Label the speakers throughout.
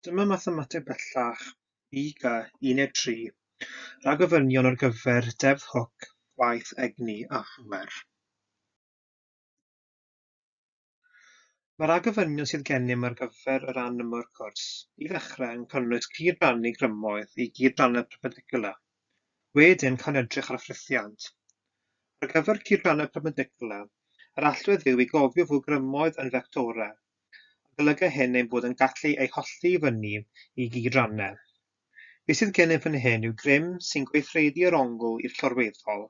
Speaker 1: Dyma Mathemateg Bellach, UG Uned 3, Rhagofynion ar gyfer Deddf Hooke, Gwaith, Egni a Phŵer. Mae'r rhagofynion sydd gennym ar gyfer y rhan yma o'r cwrs, i ddechrau, yn cynnwys cydrannu grymoedd i gydrannau perpendicular. Wedyn, cawn edrych ar ffrithiant. Ar gyfer cydrannau perpendicular, yr allwedd yw i gofio fod grymoedd yn fectorau, a golyga hyn ein bod yn gallu eu hollti i fyny i gydrannau. Beth sydd gennym fan hyn yw grym sy'n gweithredu yr ongl i'r llorweddol,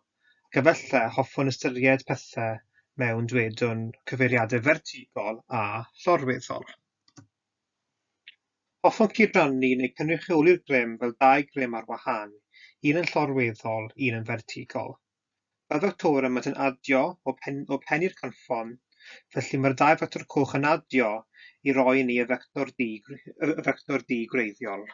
Speaker 1: ac efallai hoffwn ystyried pethau mewn, dwedwn, cyfeiriadau fertigol a llorweddol. Hoffwn cydrannu neu cynrychioli'r grym fel dau grym ar wahân, un yn llorweddol, un yn fertigol. Fel fectorau maent yn adio o pen, o pen i'r cynffon, felly mae'r dau fector coch yn adio i roi i ni y fector D, y fector D gwreiddiol.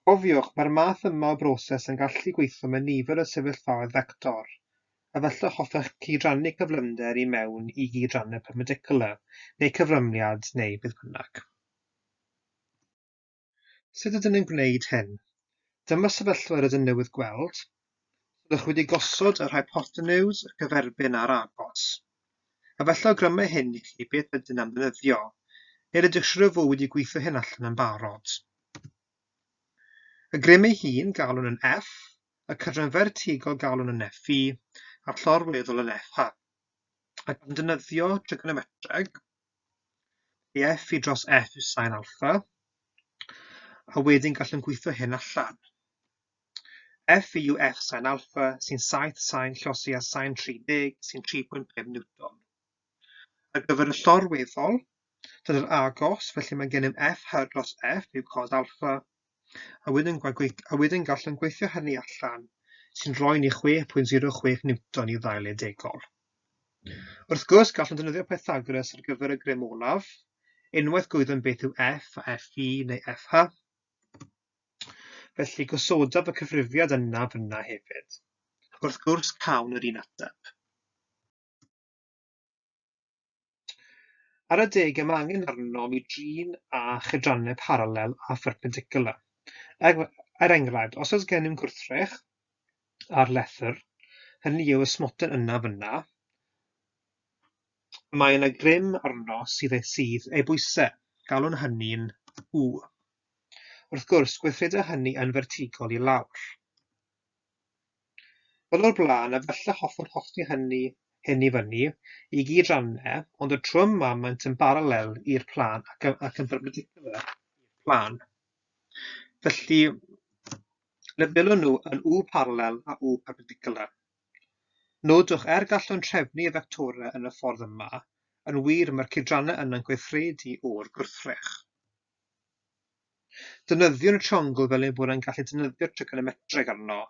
Speaker 1: A cofiwch, mae'r math yma o broses yn gallu gweithio mewn nifer o sefyllfaoedd fector, a felly hoffech cydrannu cyflymder i mewn i gydrannau perpendicular, neu cyflymiad, neu beth bynnag. Sut ydyn ni'n gwneud hyn? Dyma sefyllfa rydyn newydd gweld. Rydych wedi gosod yr hypotenws, y cyferbyn a'r agos. A felly awgrymu hyn i chi beth ydyn am ddefnyddio, neu rydych siŵr o fod wedi gweithio hyn allan yn barod. Y grym ei hun galwn yn F, y cydran fertigol galwn yn FV, a'r llorweddol yn FH. Ac yn defnyddio trigonometreg, felly F i dros F yw sin alpha, a wedyn gallwn gweithio hyn allan. F yw F sin alpha sy'n 7 sin llosi a sin 30 sy'n 3.5 Newton. Ar gyfer y llorweddol, dyna'r agos, felly mae gennym FH dros F yw cos alpha, a wedyn, a wedyn gallwn gweithio hynny allan, sy'n rhoi ni 6.06 Newton i ddau le degol. Wrth gwrs, gallwn defnyddio Pythagoras ar gyfer y grym olaf, unwaith gwyddwn beth yw F a FV neu FH. Felly gosodaf y cyfrifiad yna fyna hefyd. Wrth gwrs cawn yr un ateb. Ar adegau mae angen arnom i drin â chydrannau paralel a pherpendicular. Er, er enghraifft, os oes gennym gwrthrych ar lethr, hynny yw y smotyn yna fyna, mae yna grym arno sydd, sydd ei bwysau. Galwn hynny'n U. Wrth gwrs, gweithreda hynny yn fertigol i lawr. Fel o'r blaen, efallai hoffwn hollti hynny hyn i fyny i gydrannau, ond y tro yma maent yn baralel i'r plân ac, ac yn perpendicular i'r plân. Felly, labelwn nhw yn U paralel a U perpendicular. Nodwch, er gallwn trefnu y fectorau yn y ffordd yma, yn wir mae'r cydrannau yna'n gweithredu o'r gwrthrych. Defnyddiwn y triongl fel ein bod yn gallu defnyddio trigonometreg arno,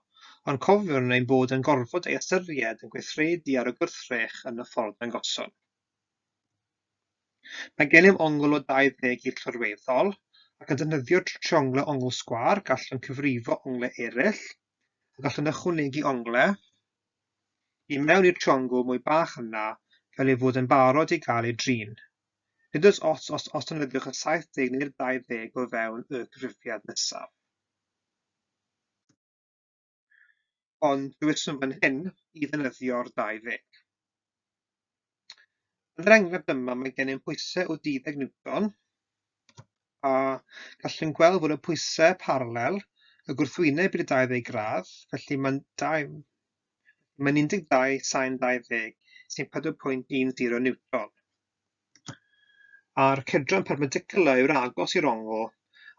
Speaker 1: ond cofiwn ein bod yn gorfod ei ystyried yn gweithredu ar y gwrthrych yn y ffordd ddangoswn. Mae gennym ongl o 20 i'r llorweddol, ac yn defnyddio trionglau ongl sgwâr gallwn cyfrifo onglau eraill, a gallwn ychwanegu onglau i mewn i'r triongl mwy bach yna fel ei fod yn barod i gael ei drin. Nid oes ots os os defnyddiwch y 70 neu'r 20 o fewn y cyfrifiad nesaf. Ond dewiswn fan hyn i ddefnyddio'r 20. Yn yr enghraifft yma mae gennym pwysau o 12 Newton a gallwn gweld fod y pwysau paralel y gwrthwyneb i'r 20 gradd, felly mae'n mae'n 12 sin 20 sy'n 4.10 Newton. A'r cydran perpendicular yw'r agos i'r ongl,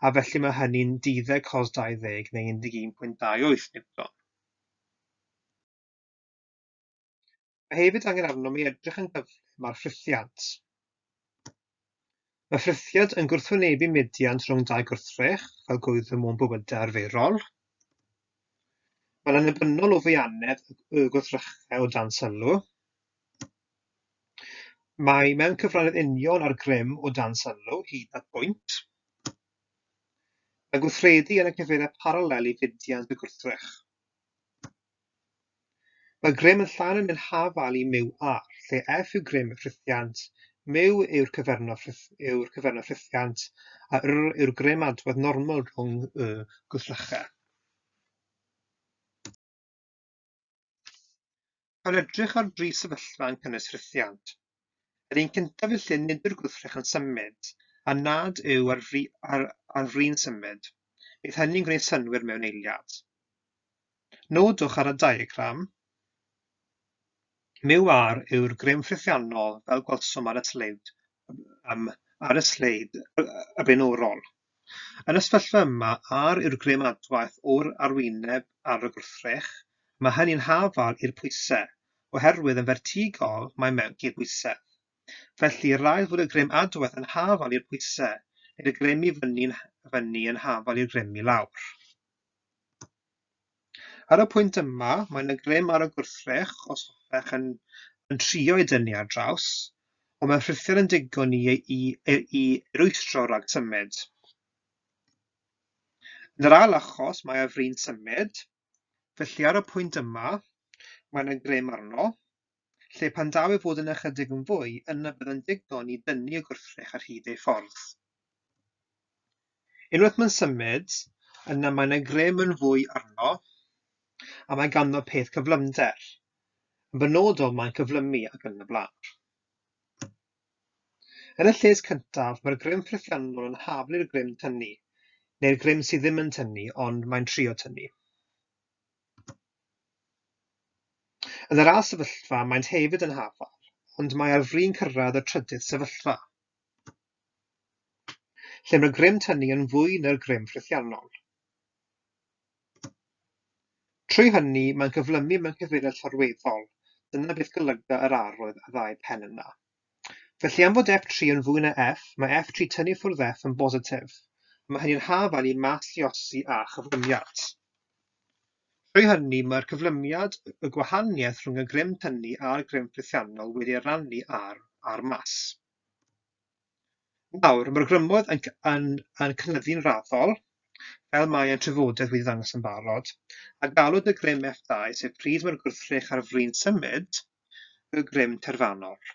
Speaker 1: a felly mae hynny'n 12 cos 20 neu 11.28 Newton. Mae hefyd angen arnom i edrych yn gyflym ar ffrithiant. Mae ffrithiant yn gwrthwynebu mudiant rhwng dau gwrthrych, fel gwyddom o'n bywydau arferol. Mae'n annibynnol o fwyannedd y gwrthrychau o dan sylw. Mae mewn cyfrannedd union â'r grym o dan sylw, hyd at bwynt. Mae'n gweithredu yn y cyfeiriad paralel i fudiant y gwrthrych. Mae grym yn llawn yn mynd hafal i mu R, lle F yw grym y ffrithiant, Mu yw'r cyfernod, yw'r cyfernod ffrithiant a R yw'r grym adwaith normal rhwng y gwrthrychau. Cawn edrych ar dri sefyllfa yn cynnwys ffrithiant. Yr un cyntaf yw lle nid yw'r gwrthrych yn symud a nad yw ar, fri, ar, ar fryn symud. Bydd hynny'n gwneud synnwyr mewn eiliad. Nodwch ar y diagram, mu R yw'r grym ffrithiannol fel gwelsom ar y sleid, ar y sleid y blaenorol. Yn y sefyllfa yma, R yw'r grym adwaith o'r arwyneb ar y gwrthrych. Mae hynny'n hafal i'r pwysau, oherwydd yn fertigol mae mewn cydbwysedd. Felly, rhaid fod y grym adwaith yn hafal i'r pwysau, neu'r grym i fyny, fyny yn hafal i'r grym i lawr. Ar y pwynt yma, mae yna grym ar y gwrthrych, os hoffech yn, yn trio ei dynnu ar draws, ond mae'r ffrithiant yn digon i, i, i, i rwystro rhag symud. Yn yr ail achos, mae ar fryn symud, felly ar y pwynt yma, mae yna grym arno, lle pan daw ei fod yn ychydig yn fwy, yna bydd yn digon i dynnu y gwrthrych ar hyd ei ffordd. Unwaith mae'n symud, yna mae yna grym yn fwy arno, a mae ganddo peth cyflymder. Yn benodol, mae'n cyflymu ac yn y blaen. Yn y lles cyntaf, mae'r grym ffrithiannol yn hafal i'r grym tynnu, neu'r grym sydd ddim yn tynnu, ond mae'n trio tynnu. Yn yr ail sefyllfa, maent hefyd yn hafal, ond mae ar fryn cyrraedd y trydydd sefyllfa, lle mae'r grym tynnu yn fwy na'r grym ffrithiannol. Trwy hynny, mae'n cyflymu mewn cyfeiriad llorweddol. Dyna beth golyga yr arwydd y ddau pen yna. Felly am fod F3 yn fwy na F, mae F3 tynnu ffwrdd F yn bositif. Mae hynny'n hafal i mas lluosi a chyflymiad. Trwy hynny, mae'r cyflymiad, y gwahaniaeth rhwng y grym tynnu a'r grym ffrithiannol wedi ei rannu ar, ar mas. Nawr, mae'r grymoedd yn, yn, yn cynyddu'n raddol, fel mae ein trafodaeth wedi ddangos yn barod, a galwyd y grym F2, sef pryd mae'r gwrthrych ar fryn symud, y grym terfynol.